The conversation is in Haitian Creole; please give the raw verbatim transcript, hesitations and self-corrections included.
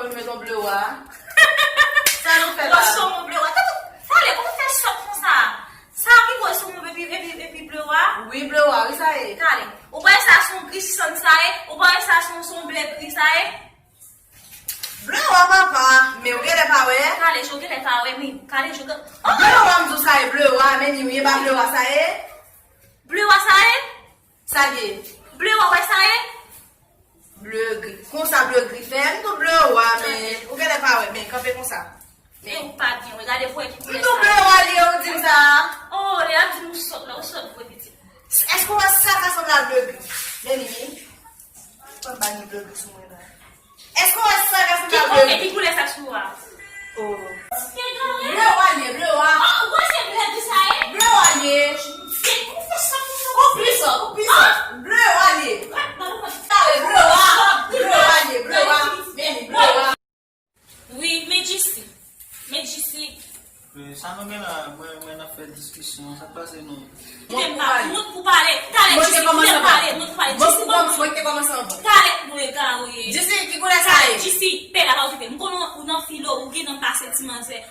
Ou met yon ble wa. Sa nou fè la? Ou sou mon ble wa. Tande, kòman fè sòt konsa? Sa ki gwo sou mon epi, epi, epi ble wa? Wi, ble wa, wi, sa ye. Tande, ou pa wè sa sou gri sann sa ye? Ou pa wè sa sou, sou ble gri sa ye? Ble wa, papa, men ou genlè pa wè. Kale, ou genlè pa wè, men kale, ou genlè. Ble wa, m di w sa ye, ble wa, men ni wi, e pa ble wa sa ye? Ble wa sa ye? Sa l ye? Ble wa, wè sa ye? Ble gri. Konsa ble gri fè. M tou ble wa, men ou genlè pa wè, men kanpe konsa. Men ou pa byen wè, gade pou wè ki koulè sa. M tou ble wa li ye, ou di m sa. Oh, lè y ap di m ou sòt la, ou sòt vre pitit. Èske w wè sa ka sanble a ble gri? Men li, fò m ba ni ble gri sou mwen la. Èske w wè sa ka sanble a ble gri? Ki koulè sa sou a? Oh. Ble wa li ye, ble wa. Oh, ou wè se ble gri sa ye? Ble wa li ye. Ou plis, ou plis. Ble wa li ye. Tande, ble wa. Ble wa li ye, ble wa. Men li, ble wa. Wi, men Jisi. Men Jisi. Eh, sa nou gen la, mwen, mwen n ap fè diskisyon, sa k pase nou? Kite m pale, mwen pou pale. Talè, Jisi, kite m pale, mwen pou pale. Jisi, mwen te kòmanse anvan. Talè, mwen egare. Jisi, ki koulè sa ye? Jisi, pè la pa okipe. M konnen ou nan filo, ou gen nan pase ti manzè.